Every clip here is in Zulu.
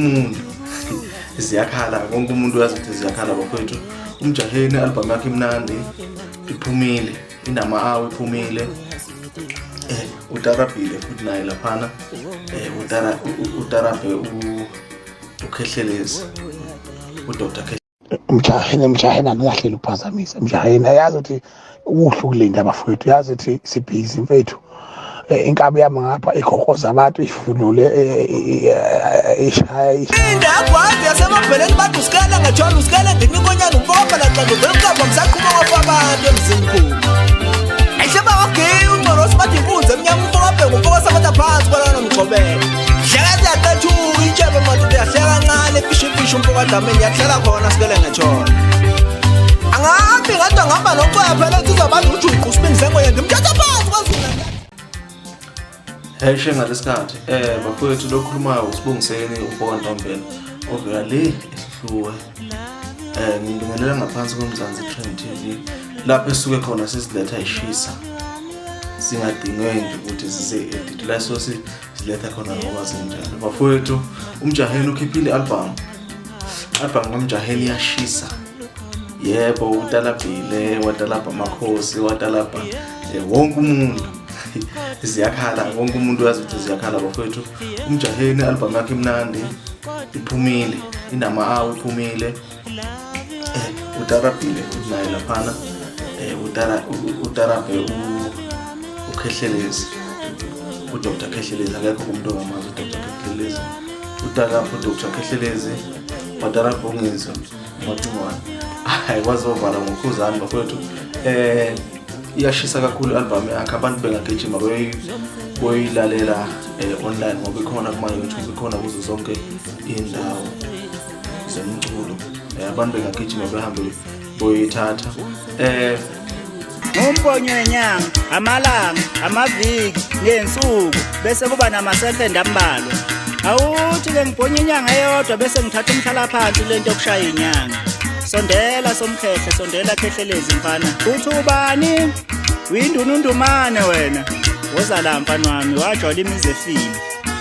Umuntu ziyakhala, wonke umuntu uyazi ukuthi ziyakhala bafowethu. Umjaheni album yakhe imnandi, iphumile, inama-awa iphumile. Utarabhile futhi naye laphana, utara utarabhe uKhehlelezi, uDr. Mjaheni, mjaheni, anikahleli ukuphazamisa mjaheni. Ayazi ukuthi kuhle ukulinda bafowethu, yazi ukuthi sibhizi mfethu. Inkabi yami ngapha igogoza abantu, ivunule, ishaya. Indagwazi yasemabheleni bathi usikela ngatshona usikela ndinikonyana umfopha laxa nduvela msaqhuma kwafa abantu emzimkhulu. Ehle bawagiya ungcorosi bathi inkunzi emnyama umfokabheka umfokasabatha phansi kwalana nomgxobela. Hleka siyaqethuka intshebe madoda yahleka kancane ifisha ifisha umfokadlameni yahlala khona sikele ngetshona. Angahambi ngadwa ngihamba noxoya phela uthi uzobantu ujuqu usibindi sengoye ngimthatha phansi kwaZulu. Heshe ngalesikhathi bafowethu, lokhulumayo uSibongiseni umfoka Ntombela ovela le eHluhluwe. Ngibingelela ngaphansi koMzansi Trend TV, lapho esuke khona sisiletha ishisa, singadingwe nje ukuthi size-edit la, so siletha khona ngoba zinjalo bafowethu. Umjaheni ukhiphile i-album, album kaMjaheni iyashisa. Yebo, utalabhile, watalabha amakhosi, watalabha wonke umuntu. Ziyakhala, wonke umuntu uyazi ukuthi ziyakhala bafowethu. Umjaheni album yakhe imnandi, iphumile, inama-awa iphumile. Utarabhile futhi naye laphana, utara utarabhe uKhehlelezi, uDr Khehlelezi. Akekho umuntu ongamazi uDr Khehlelezi. Utarabhe uDr Khehlelezi, watarabha uNgizwe Macingwane, hayi wazovala ngoKhuzani bafowethu. Iyashisa kakhulu i-album yakhe, abantu bengagijima boyilalela online ngoba ikhona kuma-YouTube, ikhona kuzo zonke iy'ndawo zemculo. Abantu bengagijima behambe boyithatha. Ngumponyo wenyanga, amalanga, amaviki, ney'nsuku, bese kuba namasekhend ambalwa. Awuthi-ke ngibhonya inyanga eyodwa bese ngithatha umhlalaphansi kule nto yokushaya inyanga. Sondela somkhehle, sondela khehlelezi mfana. Uthi ubani? Uyindunundumane wena. Woza la mfana wami, wajwayela imizi efile.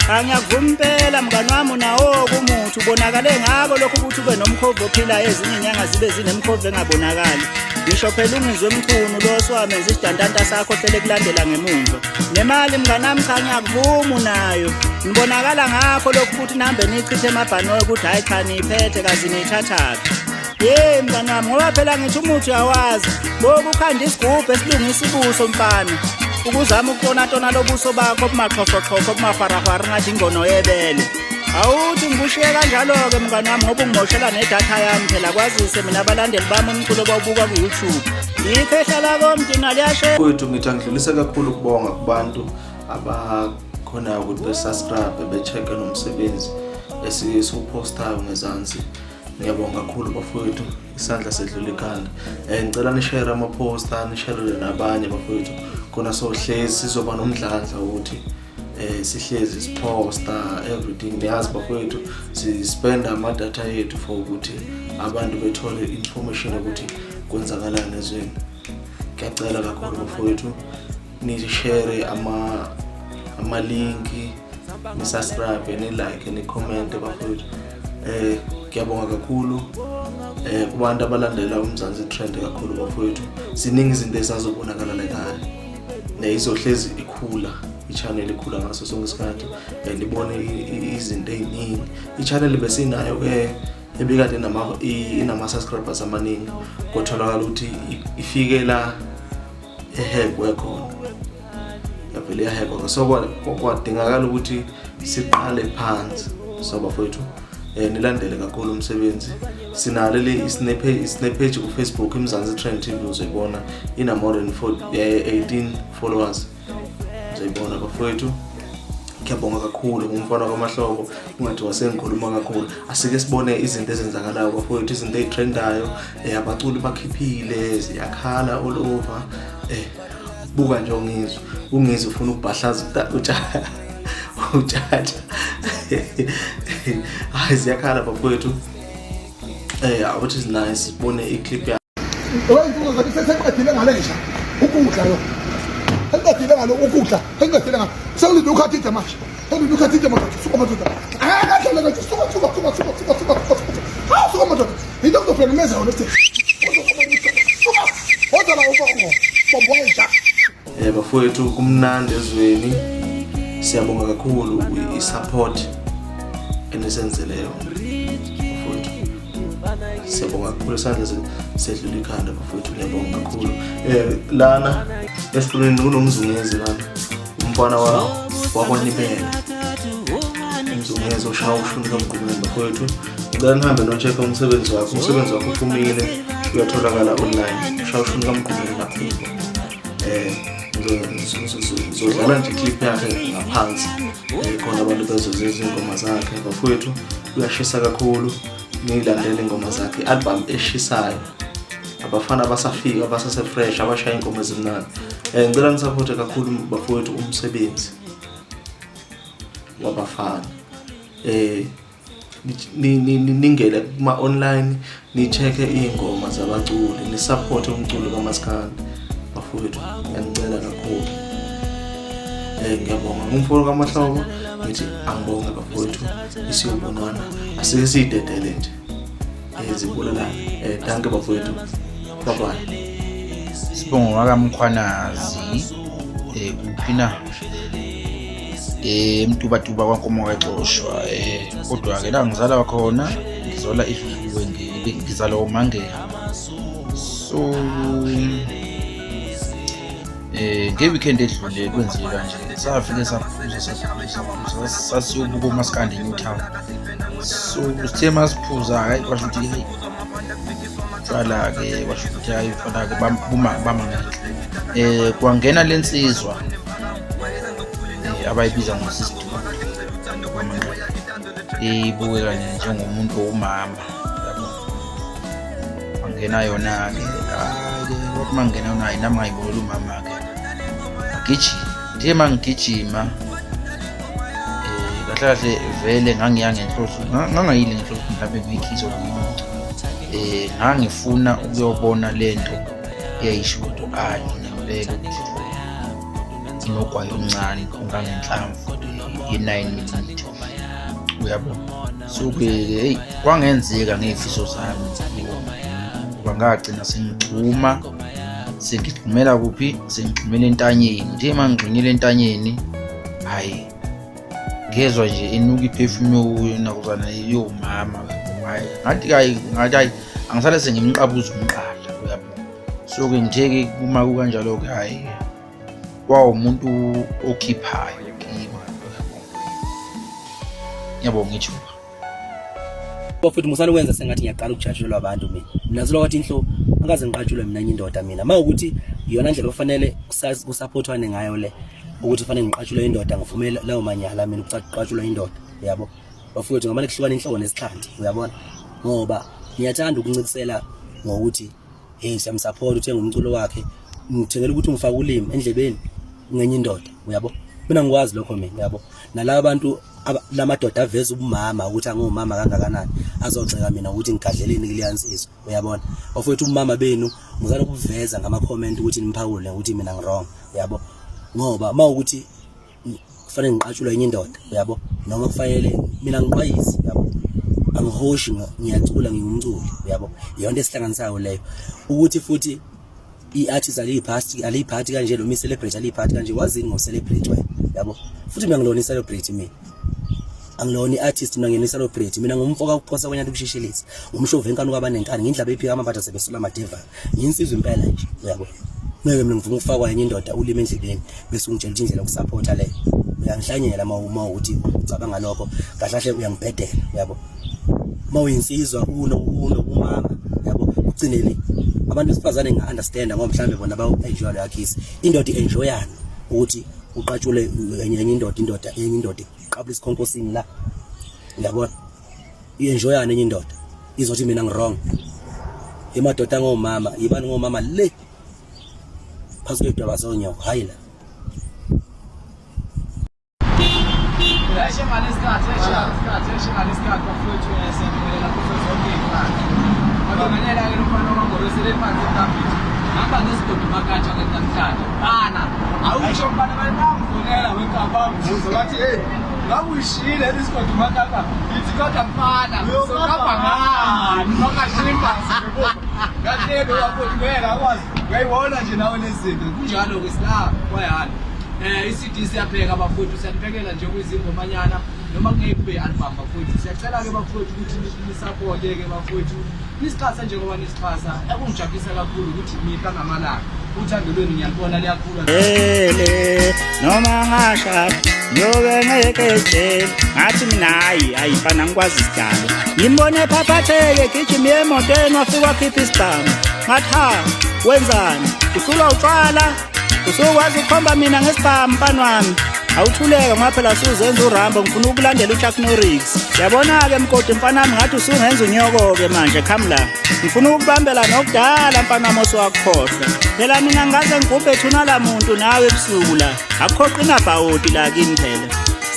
Angiyakuvuma impela mngani wami, unawo-ke umuthi ubonakale ngako lokhu ukuthi ube nomkhovu ophilayo, ezinye inyanga zibe zinemkhovu engabonakali. Ngisho phela uNgizwe Mchunu lo oswamenza isidantanta sakho hlele kulandela ngemumva. Nemali mnganami, cha ngiyakuvuma unayo. Nibonakala ngakho lokhu ukuthi nihambe niyichithe emabhanoyi ukuthi hhayi cha niyiphethe kazi niyithathaphi. Ye mngani wami, ngoba phela ngithi umuthi uyawazi. Ngoku ukhanda isigubhu esilungisa ibuso mfana. Ukuzama ukutonatona lobuso bakho obumaxhoxhoxhoxho obumafarafara ngathi ingono yebele. Awuthi ngikushiye kanjalo-ke mngani wami ngoba ungimoshela nedatha yami phela, kwazise mina abalandeli bami umculo bawubuka ku-YouTube. Yikho ehlala komntu naliyashe. Kwethu ngithi angidlulise kakhulu ukubonga kubantu abakhonayo ukuthi be-subscribe, be-check-e nomsebenzi esiwuphostayo ngezansi. Ngiyabonga kakhulu bafowethu, isandla sedlula ikhanda. Ngicela ni-share ama-poster, ni-sharele nabanye bafowethu, khona sohlezi sizoba nomdlandla ukuthi sihlezi siphosta everything. Niyazi bafowethu, sispenda amadatha yethu for ukuthi abantu bethole information ukuthi kwenzakalani ezweni. Ngiyacela kakhulu bafowethu, ni-share ama-linki, ni-subscribe, ni-like, ni-comment bafowethu. Ngiyabonga kakhulu kubantu abalandela uMzansi Trend kakhulu bafowethu. Ziningi izinto esazobonakala la ekhaya, neyizohlezi ikhula i-channel, ikhula ngaso sonke isikhathi, and ibone izinto ey'ningi. I-channel besinayo ke ebikade inama-subscribers amaningi, kotholakala ukuthi ifike la ehekwe khona, yavele yahekwa, so kwadingakala ukuthi siqale phansi. So bafowethu, nilandele kakhulu umsebenzi. Sinalo le sine-page ku-Facebook, iMzansi Trend TV, uzoyibona ina more than 18 followers, uzoyibona bafowethu. Ngiyabonga kakhulu ngumfana kwamahlobo, kungathi wasengikhuluma kakhulu. Asike sibone izinto ezenzakalayo bafowethu, izinto ey'trendayo. Abaculi bakhiphile ziyakhala all over. Buka nje uNgizwe, uNgizwe ufuna ukubhahlaza utshatsha. Hayi, ziyakhala bafowethu. Which is nice, sibone i-clip ya Wena zathi seseqedile ngale nja ukudla lo. Sengiqedile ngalo ukudla, sengiqedile ngalo. Sengilinde ukhathide manje. Sengilinde ukhathide madoda, suka madoda. Angeke ahlale kanje, suka suka suka suka suka suka suka. Hawu suka madoda. Into kuzofika ngimeza yona ethi. Suka. Woza la ubongo. Bombwa. Bafowethu kumnandi ezweni. Siyabonga kakhulu i-support enisenzele yona. Bafowethu. Siyabonga kakhulu isandla sedlula ikhanda bafowethu ngiyabonga kakhulu. Lana esitulweni kunomzungezi lana. Umfana wa wakwanibele. Umzungezi oshaya ushuni kamgqumeni bafowethu. Ngicela nihambe no-check umsebenzi wakho. Umsebenzi wakho uphumile uyatholakala online. Ushaya ushuni kamgqumeni kakhulu. Ngizodlala nje clip yakhe ngaphansi khona abantu bezozizwa izingoma zakhe bafowethu. Uyashisa kakhulu, niyilandele ingoma zakhe, i-album eshisayo, abafana abasafika abasase-fresh abashaya ingoma ezimnandi. Ngicela nisapothe kakhulu bafowethu umsebenzi wabafana. Ningene kuma-online ni-check-e iy'ngoma zabaculi, ni-support-e umculo kamaskandi bafowethu, ngiyanicela kakhulu. Ngiyabonga ngumfowethu kaMahlobo, ngithi angibonge bafowethu, isiyobonana, asike siyidedele nje zibulalane. Danke bafowethu, bye bye. Sibongo wakaMkhwanazi kuphi na eMtubatuba kwaNkomo kaXoshwa, kodwa ke la ngizalwa khona ngizalwa idluliwe, ngizalwa uMangela. So nge-weekend edlule kwenzeke kanje, safike saphuza saphuza saphuza, sasiyobuka umaskandi eNew Town. So sithe masiphuza, hayi kwasho ukuthi hey utshwala-ke, kwasho ukuthi hayi utshwala-ke buma bama ngenhla. Kwangena lensizwa abayibiza ngosisidudu, ibukeka nje njengomuntu owumama yabo. Wangena yona-ke, hhayi-ke kwathi uma ngingena yona, hhayi nami ngayibonela umama-ke, ngagijima. Ngithe uma ngigijima kahle kahle vele ngangiya ngenhloso, ngangayile ngenhloso mhlawumbe ngiyikhizwa ngiyimuntu. Ngangifuna ukuyobona lento eyayishiwo Ali ngempela ukuthi inogwayi omncane ongangenhlamvu ye-9 mm, uyabo. So-ke heyi kwangenzeka ngey'fiso zami, ngoba ngagcina sengigxuma, sengigxumela kuphi, sengigxumela entanyeni. Ngithe uma ngigxumela entanyeni, hhayi ngezwa nje inuka iphefumulo yonakuzana yomama, hhayi ngathi hayi, ngathi hayi angisale sengimqabuza umqala, uyabo. So-ke ngithe-ke kuma kukanjalo-ke, hhayi kwawumuntu okhiphayo kimi, uyabo. Ngiyabonga ithuba. Bafethu musani ukwenza sengathi ngiyaqala ukujatshulelwa abantu mina. Mina zilokho athi inhlo akaze ngiqatshulwe mina enye indoda mina. Mawukuthi iyona ndlela ofanele kusupportwane ngayo le ukuthi fanele ngiqatshulwe indoda, ngivumele lawo manyala mina ukuqatshulwa indoda, uyabo. Bafethu ngamane kuhlukana inhloko nesixhanti, uyabona? Ngoba ngiyathanda ukuncikisela ngokuthi hey siyamsupport, uthenga umculo wakhe, ngithengela ukuthi ungifake ulimi endlebeni ngenye indoda, uyabo. Mina ngikwazi lokho mina, uyabo. Nalaba bantu lamadoda aveza ubumama ukuthi angumama kangakanani, azogxeka mina ukuthi ngigadleleni kuleya nsizwa, uyabona. Bafowethu ubumama benu ngizana ukuveza ngama comment ukuthi nimphawule ukuthi mina ngi-wrong, uyabo. Ngoba mawukuthi kufanele ngiqatshulwe enye indoda, uyabo, noma kufanele mina ngiqwayize, uyabo, angihoshi, ngiyacula, ngingumculi, uyabo. Iyonto esihlanganisayo leyo, ukuthi futhi i-artist aliyiphathi aliyiphathi kanje, noma i-celebrity aliyiphathi kanje. Wazini ngo-celebrity wena, yabo? Futhi mina ngilona i-celebrity, mina angilona i-artist, mina ngiyena i-celebrity. Mina ngumfoka ukuphosa kwenyana ukushishilisa ngumshovu enkani kwabanenkani, ngindlaba ephika amambatha sebesula amadevana, ngiyinsizwa impela nje, uyabo. Ngeke mina ngivume ukufakwa enye indoda ulimi endlebeni bese ungitshela ukuthi indlela yokusupporta leyo. Uyangihlanyela uma ukuthi ucabanga lokho, kahle kahle uyangibhedela, uyabo. Uma uyinsizwa unobumama, uyabo, ugcineli abantu besifazane nginga-understanda ngoba mhlawumbe bona bawu-enjoya leyo kiss. Indoda i-enjoyani ukuthi uqatshule enye indoda, indoda enye indoda iqabula isikhonkosini la, uyabona, i-enjoyani enye indoda izothi mina ngi-wrong. Emadoda angomama, yibani ngomama le phansi kwedwaba zonyoko, hayi la. Eshe ngalesikhathi bafowethu, siyabingelela kuzo zonke iy'nhlaka. Wabingelela-ke lo mfana wakaNgorose leli phansi eCambridge. Hamba nesigodi makatsha ke namhlanje. Bana, awusho mfana bangifonela wenkabambuzo bathi hey, ngabe uyishiyile isigodi makaka. Ngithi kodwa mfana, sokapa ngani? Makashimba sibuka. Kahle lo bafowethu ngeke akwazi. Uyayibona nje nawe lezinto. Kunjalo ke sila kwayani. Eh iCD siyapheka bafowethu, siyaphekela nje kuyizingomanyana noma kungeke kube i-album bafowethu. Siyacela ke bafowethu ukuthi nisupporte ke bafowethu. Nisixhase njengoba nisixhasa. Ekungijabulisa kakhulu ukuthi mihla ngamalanga uthando lwenu ngiyalibona liyakhula. Ele noma ngashada ngiyobe ngeke ejele ngathi mina hayi hayi mfana ngikwazi isidalo ngimbone ephaphatheke gijima emotweni wafika wakhipha isibhamu ngathi ha wenzani usulwa utshwala usukwazi ukukhomba mina ngesibhamu mfana wami awuthuleke ngoba phela suzenza uRambo ngifuna ukulandela uChuck Norris yabona-ke mgodi mfana wami ngathi usungenza unyoko-ke manje kham la ngifuna ukubambela nokudala mfana wami osowakukhohlwa phela mina ngaze ngigubhe thuna la muntu nawe ebusuku la akukho qina bhawoti la kimi phela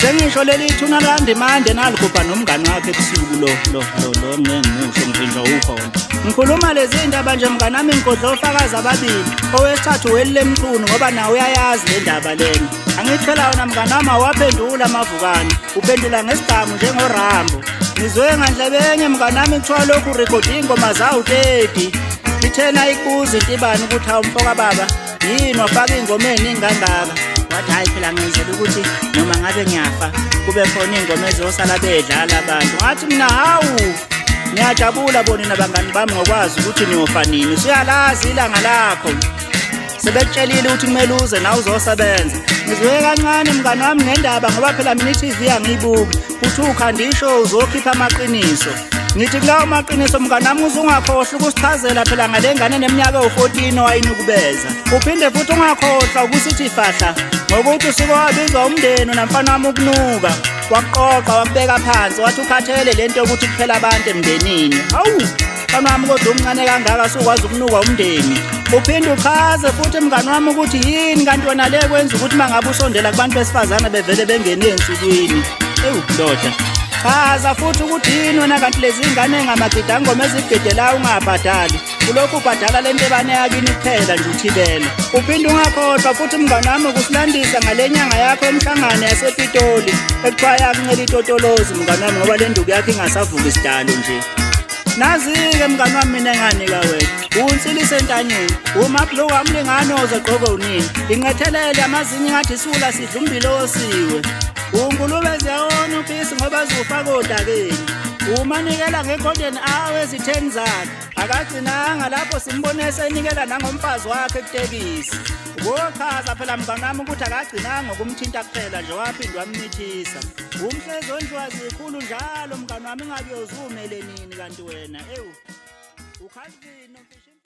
sengisho leli thuna landimande naligubha nomngani wakhe ebusuku lo lo lo lo ngengimusho ngivinjwa ukhona ngikhuluma lezi ndaba nje mngani wami ngigodla ofakazi ababili owesithathu welile mchunu ngoba nawe uyayazi le ndaba lena angithi phela wona mngani wami awaphendula amavukane uphendula ngesibhamu njengorambo ngizwe ngandlebenye mngani wami kuthiwa lokhu urekhode iy'ngoma zawu-30 ithena ikubuza intibane ukuthi hawu mfoka baba yini wafaka iy'ngoma ey'ningi kangaka wathi hhayi phela ngenzela ukuthi noma ngabe ngiyafa kube khona iy'ngoma ezosala bedlala abantu ngathi mina hawu ngiyajabula bonina bangani bami ngokwazi ukuthi niyofa nini usuyalazi ilanga lakho sebekutshelile ukuthi kumele uze nawe uzosebenza ngizwe kancane mngani wami ngendaba ngoba phela mina i-tv angiyibuki uthi ukhandisho uzokhipha amaqiniso ngithi kulawo maqiniso mngani wami uze ungakhohlwa ukusichazela phela ngale ngane neminyaka ewu-14 owayinukubeza uphinde futhi ungakhohlwa ukusithi fahla ngokuthi usuke wabizwa umndeni namfana wami ukunuka wakuqoqa wakubeka phansi wathi ukhathele le nto yokuthi kuphela abantu emndenini hawu mfana wami kodwa umncane kangaka sukwazi ukunuka umndeni uphinde uchaze futhi mngani wami ukuthi yini kanti wena le kwenza ukuthi uma ngabe usondela kubantu besifazane bevele bengene ey'nsukwini ewu ndoda chaza futhi ukuthi yini wena kanti lezi ngane ngamagidangoma ezigidelayo ungabhadali ulokhu ubhadala le ntebane yakini kuphela nje uthibela uphinde ungakhohlwa futhi mngani wami ukusilandisa ngale nyanga yakho yomhlangano yasepitoli ekuthiwa yakuncela itotolozi mngani wami ngoba le nduku yakho ingasavuki isidalo nje Nazi-ke mngani wami mina enganika wena unsilise entanyeni umabhuluku wamlingane ozogqoka unini inqethelele amazinyo ingathi isula sidla umbilo osiwe ungulube ziyawona uphisi ngoba ziwufaka odakeni umanikela ngegolden hour ezitheni zakhe akagcinanga lapho simbone esenikela nangomfazi wakhe kutekisi Wochaza phela mngani wami ukuthi akagcinanga ngokumthinta kuphela nje waphinde wamnithisa. Umhlezi ondliwa zikhulu njalo mngani wami ingabe uyoze umele nini kanti wena ewu. UCalvin umfisha